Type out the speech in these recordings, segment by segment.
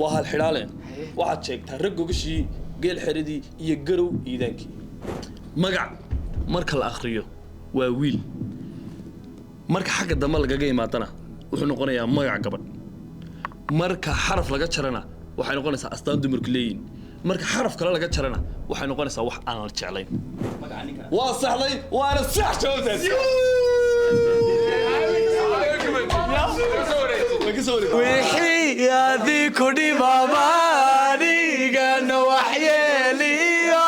Waa hal xidhaaleen. Waxaad sheegtaa rag gogashii, geel xeradii iyo garow iidaankii. Magac marka la akhriyo waa wiil, marka xagga dambe lagaga imaadana wuxuu noqonayaa magac gabadh, marka xaraf laga jarana waxay noqonaysaa astaan dumarku leeyihin, marka xaraf kale laga jarana waxay noqonaysaa wax aan la jeclayn. Waa saxday, waana sax jawaabtaas. Way ka soo wareegtay. Wixii adii ku dhibaabaanigana waxyeeliyo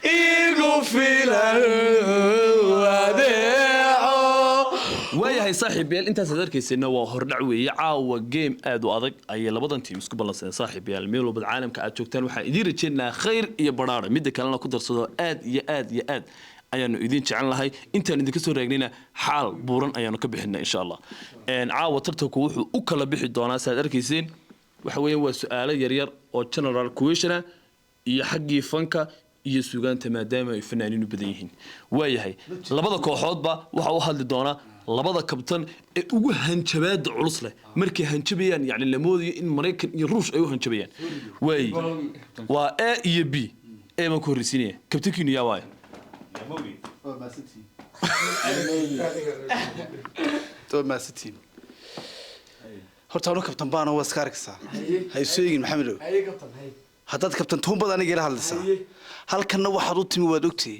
igu filan adeeco. Waayahay saaxiibayaal, intaasaad arkaysayna waa hordhac weeye. Caawa game aad u adag ayay labadan team isku ballansadeen. Saaxiibayaal, meel walbad caalamka aad joogtaan, waxaan idiin rajaynaynaa khayr iyo badhaadha. Midda kalena ku darsado, aad iyo aad iyo aad ayaanu idiin jecel lahay. Intaan idinka soo raagnayna xaal buuran ayaanu ka bixinay, insha Allah. Caawa tartanku wuxuu u kala bixi doonaa, saad arkayseen, waxa weeyaan waa su-aalo yaryar oo general question ah iyo xaggii fanka iyo sugaanta, maadaama ay fanaaniinu badan yihiin. Waayahay, labada kooxoodba waxa u hadli doona labada kabtan ee ugu hanjabaada culus leh. Markay hanjabayaan, yani la moodayo in Maraykan iyo Ruush ay u hanjabayaan. Waay, waa A iyo B. A baan ku horreysiinaya. Kabtankiinu yaa waaya? Waa maasantiin, waa maasantiin. Horta anu kabtan baana, waa iska arkaysaa. Ha isu eegin, Maxamedow. Haddaad kabtan tuunbad aniga ila hadlaysaa, halkanna waxaad u timi waad ogtay.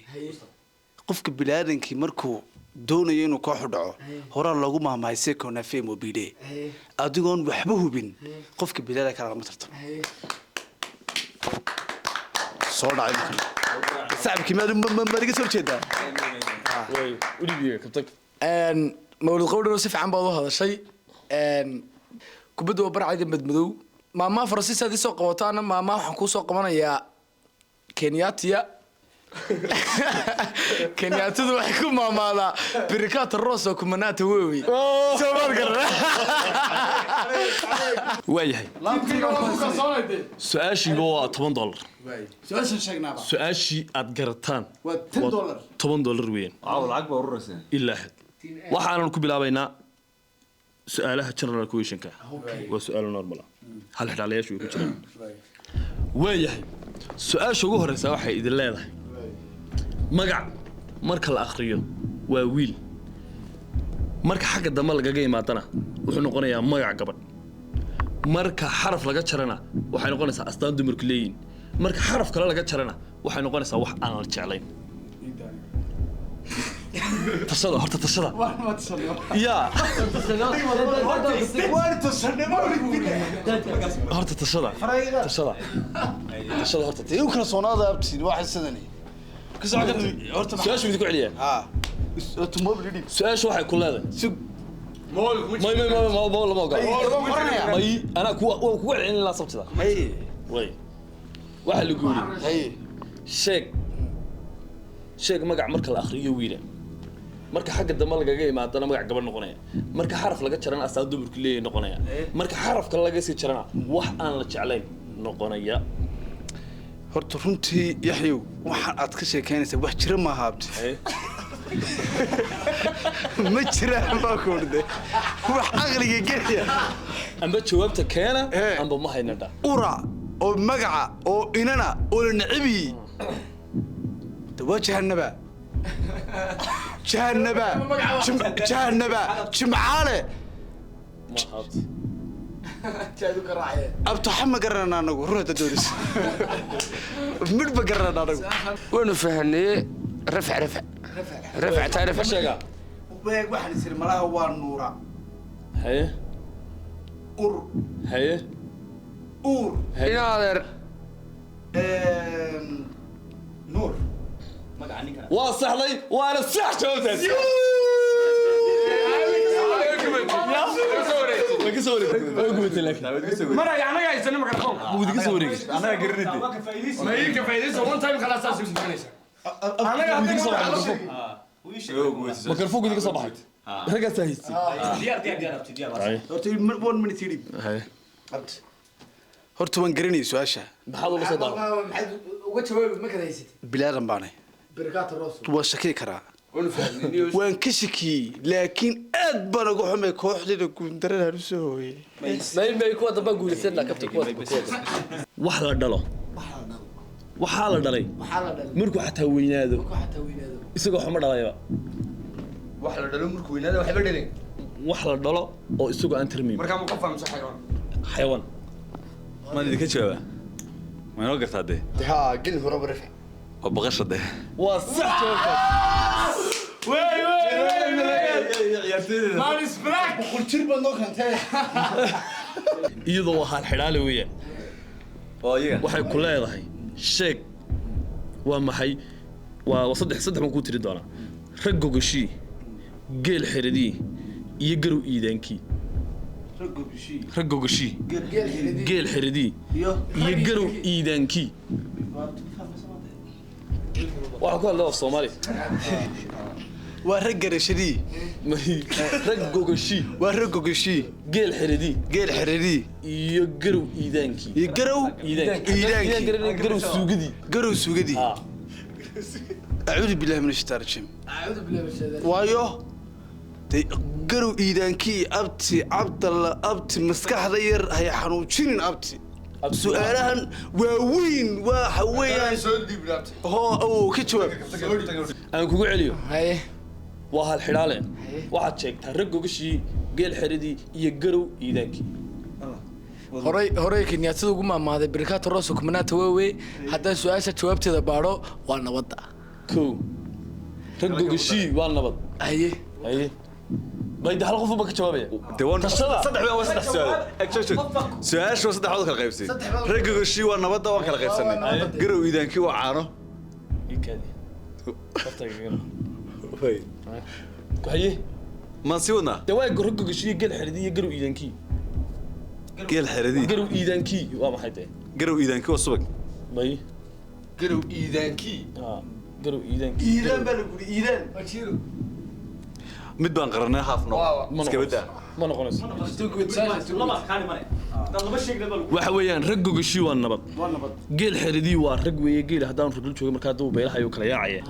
Qofka biniaadankii markuu doonayo inuu kooxu dhaco, horaa loogu mahmahay sekonafe mobile. Adigoon waxba hubin qofka biniaadan kale lama tartamo. Soo dhacay markan sacabkii, maad iga soo horjeedaa? Way udhibiye kabtanka. Mawlid Qowdhano, si fiican baad u hadashay. Kubadda waa barcayda madmadow. Maamaa Faransiis aad isoo qabataana, maamaa waxaan kuusoo qabanayaa Kenyatia. Kenyaatidu waxay ku maamaadaa birikata roso kumanata wewi. Soo maad garan? Waayahay, su-aashiiba waa $10. Su-aashan sheegnaaba. Su-aashii aad garataan waa $10. $10 weeyaan. Caawa lacag baa ururayseen. Ilaa xad waxaanan ku bilaabaynaa su-aalaha general questionka. Waa su-aalo normal ah, hal xidhaalayaashu way ku jiraan. Waayahay, su-aasha ugu horeysa waxay idin leedahay: magac marka la akhriyo waa wiil, marka xagga dambe lagaga imaadana wuxuu noqonayaa magac gabadh, marka xaraf laga jarana waxay noqonaysaa astaan dumarku leeyihin, marka xaraf kale laga jarana waxay noqonaysaa wax aan la jeclayn. Tashada horta, tashada yaa horta, tashada, tashada, tashada horta. Dee u kala soonaada abtiin waxa sidani. Ka soco karta. Horta su-aashu idinku celiyaa. Ha, horta mobile dhib. Su-aashu waxay ku leedahay sug. May may may may may, lama ogola. May, anaa kuwa waan kugu celcelin ilaa Sabtida. Hay. Way, waxaa lagu yidhi Hay. sheeg, sheeg magac marka la akhriyo wiila, marka xagga dambe lagaga imaadana magac gabadh noqonaya, marka xaraf laga jarana astaan dumarku leeyahay noqonaya, marka xaraf kale laga sii jarana wax aan la jeclayn noqonaya. Horta runtii, Yaxyow, waxaan aad ka sheekeynaysaa wax jira maaha, abti. Ma jiraan baa ku orday wax caqliga gelaya. Amba jawaabta keena amba ma hayna dha. Ura oo magaca oo inana oo la necibiyey de waa Jahanaba, Jahanaba, Jahanaba Jimcaale. Ma habti. Abto, waxa ma garanana anagu. Run hadda doonaysa, midh ma garanana anagu. Waanu fahaneye. Rafc, rafc, rafc taa. Ma rafc. Sheegaa. Waxaan is iri malaha waa Nuura. Haye. Ur. Haye. Uur. In adeer. Nuur. Waa saxday, waana sax jawaabtaas. Way ka soo wareegtay, way gubatay, laakiin Maraya anaga haysana mikrofoonka. wuu idinka soo wareegay. Annaga garanide. Ma ii ka faa'iidaysa one time, khalaas, saas isu garanaysa anaga. Idinka soo Hadda baxay mikrofoon, mikrofoonku idinka soo baxay, raggaasaa haystay. Horta one minute idhib. Haye. Abti, horta waan garanayay su-aasha. Maxaad ula soo daaday? Maxaad uga jawaabi ma kala haysatid? Bilaadan baanay. Birikata roso. Waan shaki karaa, waan ka shakiyey, laakiin Aad baan uga xumay kooxdayda guuldaradaan u soo hooyey. May kuwa damba guulaysanna kabta, kuwa damba, kuwa damba. Wax la dhalo, waxaa la dhalay markuu xataa weynaado isagoo xuma dhalayba. Wax la dhalo markuu weynaado waxba dhalin. Wax la dhalo oo isagoo aan tirmayn. Markaa ma qof fahamsan xayawaan? Xayawaan. Maan idinka jawaabaa? Ma inoo gartaa dee? Haa, geli hore barif. Waa baqasha dee. Waa sax jawaabtaas. Man is black. Jir baad noo keentay. Iyadoo waa hal xidhaale weeyaan. Oo iyaga. Waxay ku leedahay sheeg waa maxay, waa saddex, saddex baan kuu tiri doonaa: rag gogashii, geel xeradii iyo garow iidaankii. Rag gogashii, geel xeradii iyo garow iidaankii. Waxaa ku hadlaa af Soomaali. Waa rag garashadii. Rag gogashii. Waa rag gogashii. Geel xeradii. Geel xeradii. Iyo garow iidaankii. Iyo garow iidaankii. Iidaankii. Garow suugadii. Garow suugadii. Acuudu billahi min ashaitaan rajiim. Waayo dee garow iidaankii, abti Cabdalla, abti maskaxda yar hay xanuujinin abti. Su-aalahan waaweyn waxa weeyaan Soo dhiib laabtay. Hoo awow, ka jawaab. Aan kugu celiyo. Haye. Waa hal xidhaale. Waxaad sheegtaa rag gogashii, geel xeradii iyo garow iidaankii. Horay Kenyaatida ugu maamaaday Barikato Rosso Kumanata wewe. Haddaan su-aasha jawaabteeda baadho, waa nabadda. Kow, rag gogashii waa nabad. Haye. Haye, bayda hal qof baa ka jawaabaya. Dee waan Tashada. Saddex waa saddex su'aal. Eg, joog, joog. Su-aasha waa saddex, waad kala qaybsay. Ragga goshii waa nabadda, waan kala qaybsanay. Garow iidaankii waa caano. Ii kaadi. Hortayga garo. Haye. Maan sii wadnaa? Dee waa rag gogashii, geel xeradii iyo garow iidaankii. Geel xeradii. Garow iidaankii waa maxay dee? Garow iidaankii waa subag. May. Garow iidaankii. Ah, garow iidaankii. Iidaan baa lagu yidhi, iidaan. Mid baan qaranay, haaf Waa, noqo. waa. Iska badaa. Ma noqonayso. Waxa weeyaan rag gogashii waa nabad, geel xeradii waa rag weeye, geel haddaanu ragla jooga markaa duu beelaha ayuu kala yaacaya.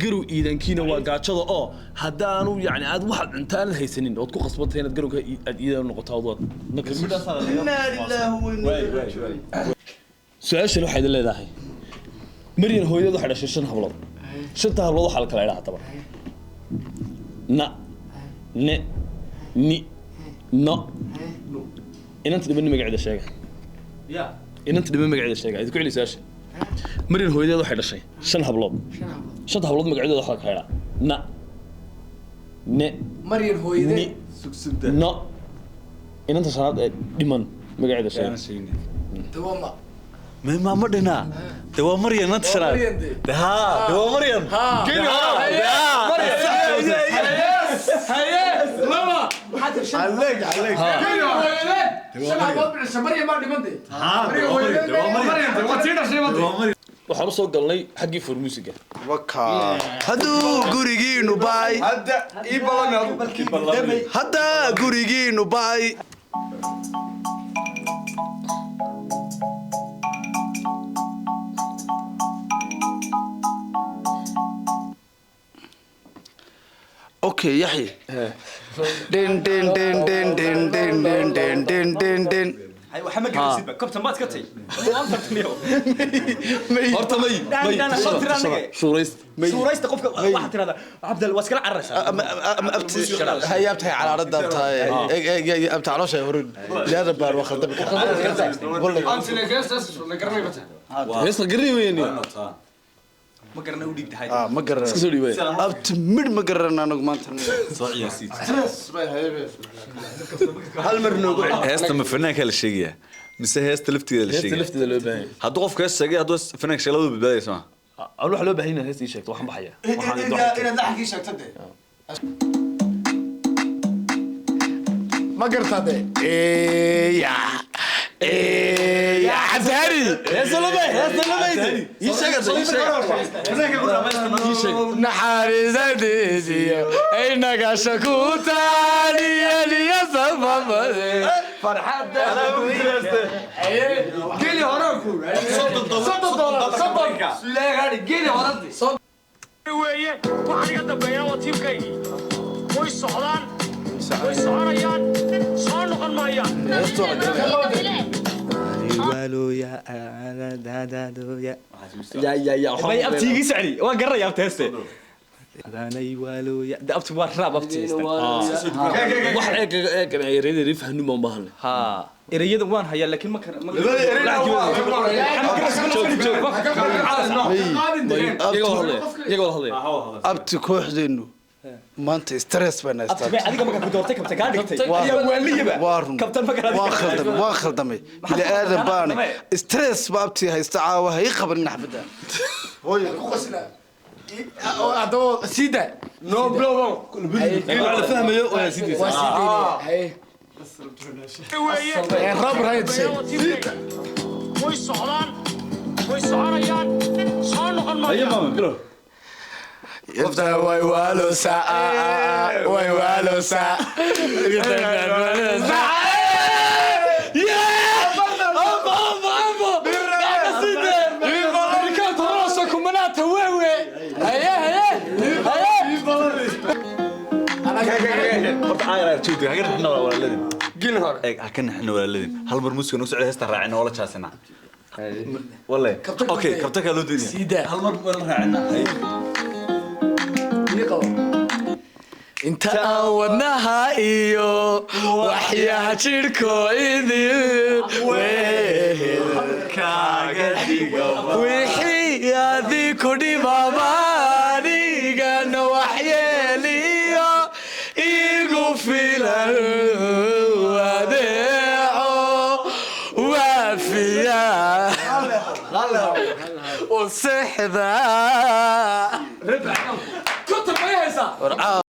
Garow iidankiina waa gaajada oo haddaanu yacni aad waxaad cunto aan la haysanin ood ku khasbantay inaad garowka aad iidan u noqoto aad Innaa lilaahi wa innaa ilayhi raajicuun. Su-aashan waxay idin leedahay: Maryan hooyadeed waxay dhashay shan hablood. Shanta hablood waxaa la kala idhaa haddaba na, ne, ni, no. Inanta dhiban magaceeda sheega. Inanta dhiban magaceeda sheega. Idinku celi su-aasha: Maryan hooyadeed waxay dhashay shan hablood. Shanta hablood magacyadooda waxaa la kala idhaa na, ne, Maryan ni, hooyadee. No. Inanta shanaad ee dhiman magaceeda sheega. Dawama. Ma ma dhinaa de, waa Maryan nanta shanaad. Maryan de. De haa, de waa Maryan. Geli hore. Haye, laba. Alleeg, alleeg. Geli hore. Shan hablood bidhasha, Maryan baa dhimantay. Maryan hooyadeed. Maryam waa tii dhashay mate. Waxaan usoo galnay xaggii formusiga. Wakaa hadduu gurigiinu baay. Hadda ii ballan adu. Hadda gurigiinu baay. Okay, Yaxya, dhin dhin dhin dhin dhin dhin dhin dhin dhin dhin dhin. Waxa ma garanaysidba, kabtan baad ka tay. Horta may may shuurayst. Suuraysta qofka waxaad tirahdaa Cabdal waa iskala cararaysaa. Ama abti hay, abtahay calaaradda, abtahay eeg eeg, abta caloosha horin ilaada baar waa khaldami karaa. Antine geestaas la garanay bata. Heesta garni weyni. Ma garana, u dhiibtahay. Ah, ma garan. Iska soo dhiibay. Abti midh ma garan anagu maanta. Soo ciyaarsiid. Hal mar noogu celi. Heesta ma fanaanka la sheegaya mise heesta laftigeeda la Heesta sheegaya? lafteeda loo baahan yahay. Hadduu qofka hees sheegay, hadduu fanaanka sheegay, labadu badbaadaya soo ma? Anu waxa loo baahan yahay heesta ii sheegto, waxaan baxaya, waxaan Inaad laxankii sheegto dee. Ma gartaa de? Eeya eeya, Cabdihari. Heesta loo baahan, heesta loo baahan ii sheeg, ii sheeg, ii sheeg. Naxariisadiisiyo inaga shakuutaaniyaniyo sababade Farxadda. Geli hore ku. $30, 30. Leegaadi geli hore. Weeye, waxaan iga dambeeyaa waa tiimkaygii, way socdaan. Way soconayaan, soo noqon maayaan. Ya ya ya. May abti iga socdi, waan garanayaa abti heeste. Adaanay waalooya. De abti waa raab abti heeste. Wax eeg eeg ereyada rifahnu ma baahna. Ha, ereyada waan hayaa laakiin ma kara. Iyaga wada hadlaya, iyaga wada hadlaya. Abti, kooxdeennu maanta stress baan Abti haystaa. may adiga markaa ku doortay kabtan kaa dhigtay. Ayaa waaliyaba. Waa run. Kabtan ma kara. Waan khaldamay, waan khaldamay, bini aadan baane, stress ba abti haysta caawa, ha ii qabanin xabadda. Haddaba sii daa. No blow. Waa la fahmayo, waa sidiisa. Waa sii daynaya. Haye. Rab right. Way socdaan, way soconayaan, soo noqon Haye maayaan. maama bilow. Qofta way waaloosaa, way waaloosaa. Ricardo Rosso kumanata wewe. Haye haye haye. Horta aayar aayar joogta, ha ka naxina walaaladin. Gin hore. Eeg, ha ka naxina walaaladin. Hal mar muusiga noo socda, heesta raacina oo la jaasina. Walle. Okay, kabtanka loo doonaya. Sii daa. Hal mar baan la raacina. Haye. Inta aan wadnaha iyo waxyaha jidhko idin Kaaga dhigo. Wixii adiku dhibaba anigana waxyeeliyo igu filan adeeco waafiya u sexda. Konton may haysaa.